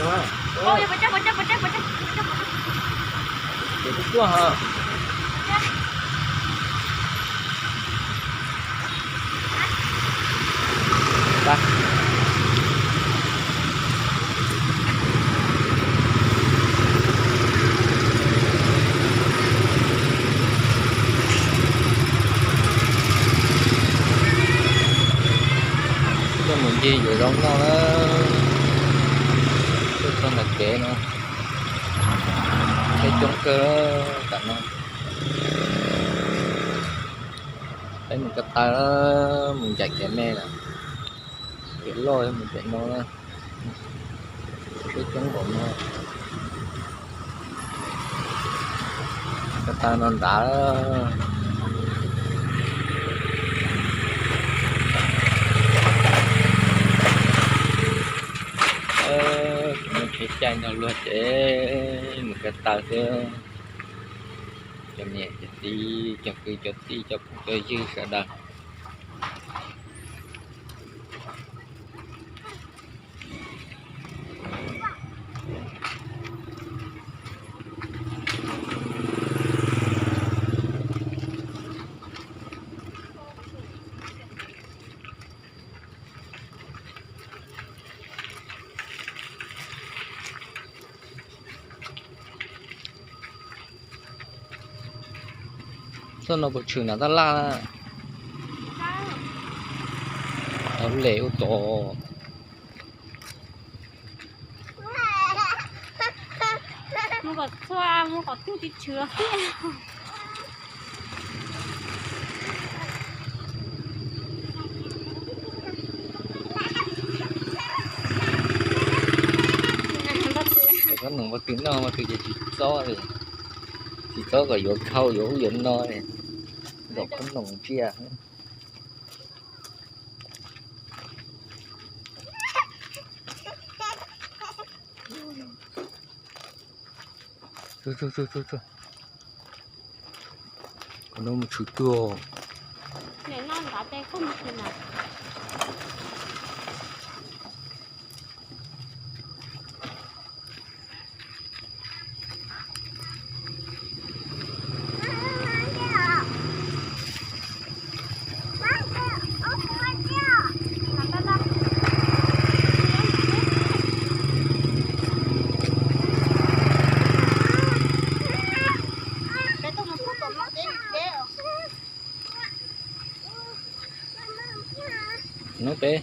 ໂອ້ຍ ບໍ່ຈັບ ບໍ່ຈັບ ບໍ່ຈັບ ບໍ່ຈັບ ບໍ່ຈັບ ເດີດຕົວຫາ ໄປ ເລື່ອງມັນດີຢູ່ລອງນອກແລ້ວ ເປັນຄົນລະແກເນາະ ໃຊ້ຈົງເກີກັນເນາະ ໃຊ້ມັນກະຕາຍແລ້ວ ມັນຢາກແກ່ແມ່ນະ ເປັນຮ້ອຍມັນເປັນນ້ອຍນະ ເປັນຈັງບໍ່ເນາະ ກະຕານອນດາ ເອີ ມັນເຮັດໃຈນອນລວດເອ ມັນກະຕາເດີ ເຈົ້າແມ່ເຈົ້າຕີ ເຈົ້າຄືເຈົ້າຕີ ເຈົ້າ ເຈົ້າຢືສະດາ. ต้นเอาไปชื่อนะตลาดนะ เอาเหลวต่อ มันก็ชั่ว มันก็ตู้ติดเชื้อ ຂະໜົມບໍ່ຕື່ນນອນ ມັນຄືຈະຊິເຈາະເລີຍ ຊິເຈາະກໍຢົດເຂົ້າ ຢົດນອນເລີຍ ດອກຂະໜົມເຈ້ຍ ນ້ອງເປ້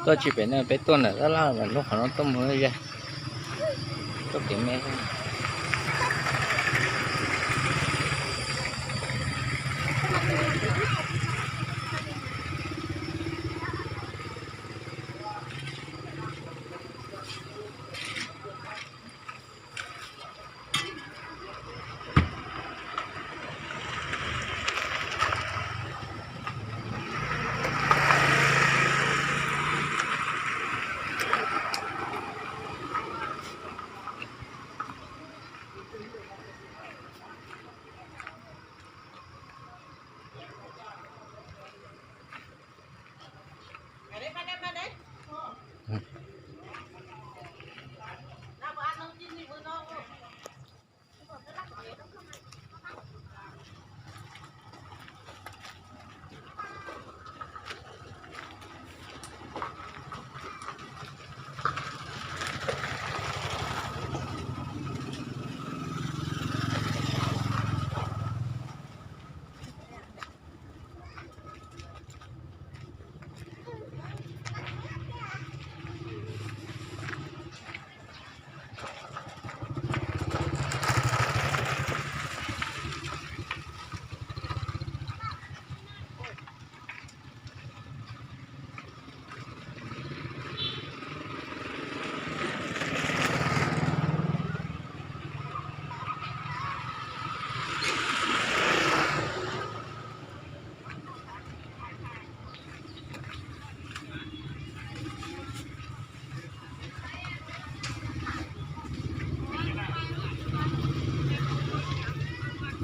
ກໍຊິເປັນເປັນຕົ້ນນະ ລະລາວນະ ນົກເຂົານ້ອງຕົ້ມເຮີຍ ຕົກເຕັມແມ່.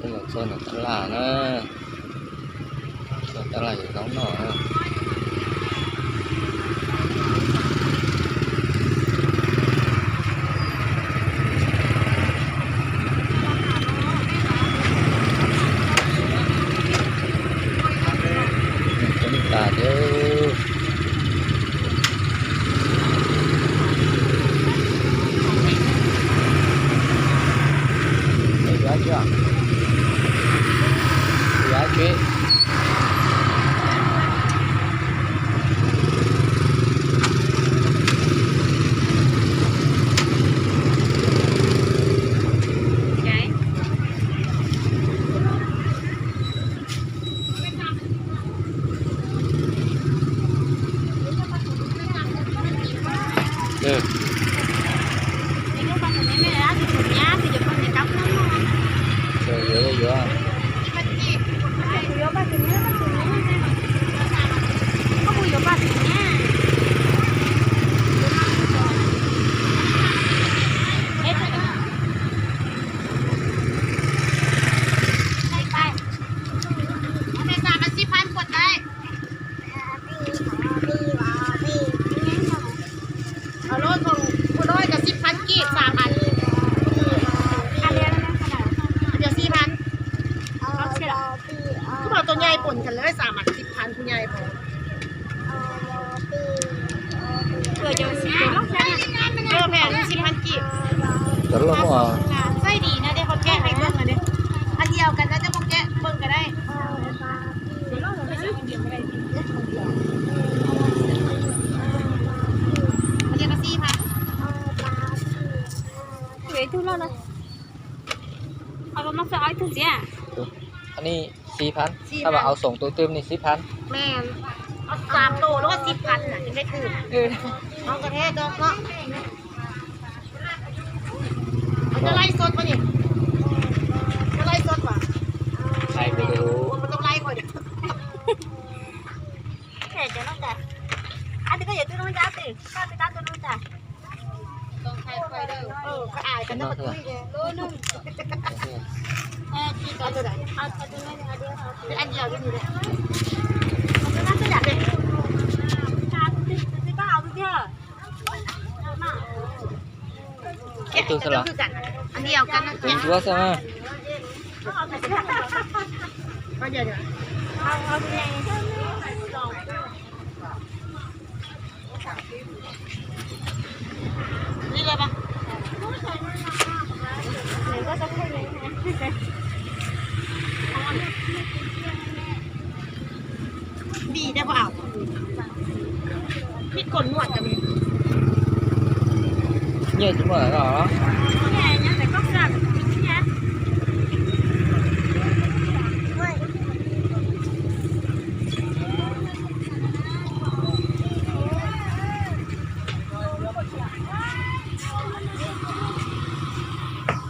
ເປັນໂຊນຕະຫຼາດນະ ໂຊນຕະຫຼາດຢູ່ຂ້າງນອກນະ. ເອີ ເອີ ຢູ່ ຢູ່ ເອົາໂລດ ຂອງຜູ້ນ້ອຍກໍສິບພັນກີບ ສາມອັນ ອັນດຽວສີ່ພັນ. ຄືວ່າໂຕໃຫຍ່ປົນກັນເລີຍ ສາມອັນສິບພັນ ຜູ້ໃຫຍ່ພໍ. ເພື່ອຈະຊິເປັນ ເອີ ແພງ ສິບພັນກີບ. ໃສ່ດີນະເດ້ ເຂົາແກະໃຫ້ເບິ່ງນະເດ້ ອັນດຽວກັນນະ ເຈົ້າບໍ່ແກະເບິ່ງກໍໄດ້. ອັນດຽວກໍສີ່ພັນ. ເອີຍ ຖືກແລ້ວນະ ເອົາລົງມາໃສ່ເອົາຖືກເສຍ ອັນນີ້ ສີ່ພັນ ສີ່ພັນ ຖ້າວ່າເອົາສອງໂຕຕື່ມນີ້ ສິບພັນ. ແມ່ນ ເອົາສາມໂຕໂລດ ສິບພັນນະ ຈຶ່ງໄດ້ຖືກ. ເອີ ເອົາກະແທດອກເນາະ. ມັນຈະໄລຟ໌ສົດບໍ່ນີ້? ຈະໄລຟ໌ສົດບໍ່? ໃຊ່ບໍ່ຮູ້ ມັນຕ້ອງໄລຟ໌ຂ້ອຍເດີ. ແທ້ເຈົ້ານ້ອງຈ້າ ອັນນີ້ກໍຢ່າຕື່ມນ້ອງຈ້າຕິ ຂ້າໄປຕາມຕົວນ້ອງຈ້າ. ຕ້ອງຖ່າຍຄ່ອຍເດີ. ເອີ ຂ້ອຍອາຍ ເຂົາເຈົ້າກໍຕຸ້ຍເດ້. ໂລໜຶ່ງ. ເອີ ເອົາຕົວໃດ? ເອົາ ເອົາຕົວນັ້ນ ເອົາດຽວ ເອົາ ເປັນອັນດຽວຢູ່ນີ້ເດ້. ເອົາຕົວນັ້ນຕົວໃດເດ້? ເອົາຕົວນີ້ ຕົວນີ້ກໍເອົາຕົວດຽວ. ເອົາຕົວສະລະ ອັນດຽວກັນນະ. ເປັນຕົວສະລະ. ເອົາ ເອົາຕົວໃຫຍ່. ນີ້ເລີຍປະ? ດີແຕ່ບໍ່ເອົາ ມີກົນໜວດກໍມີ. ເຍອະຈະໝົດແລ້ວເນາະ.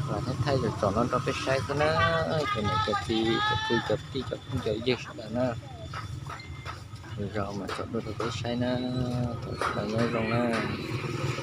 ວ່າຖ້າໄທຈະຈອດລົດເອົາໄປໃຊ້ຊະເນາະ ຕົວນີ້ຈະຕີ ຈະຕີ ຈະຕີ ຈະເຢັກຊະເນາະ. ເຮົາມາຈອດລົດເອົາໄປໃຊ້ເນາະ ຈອດລົດເອົາໄປໃຊ້ເນາະ.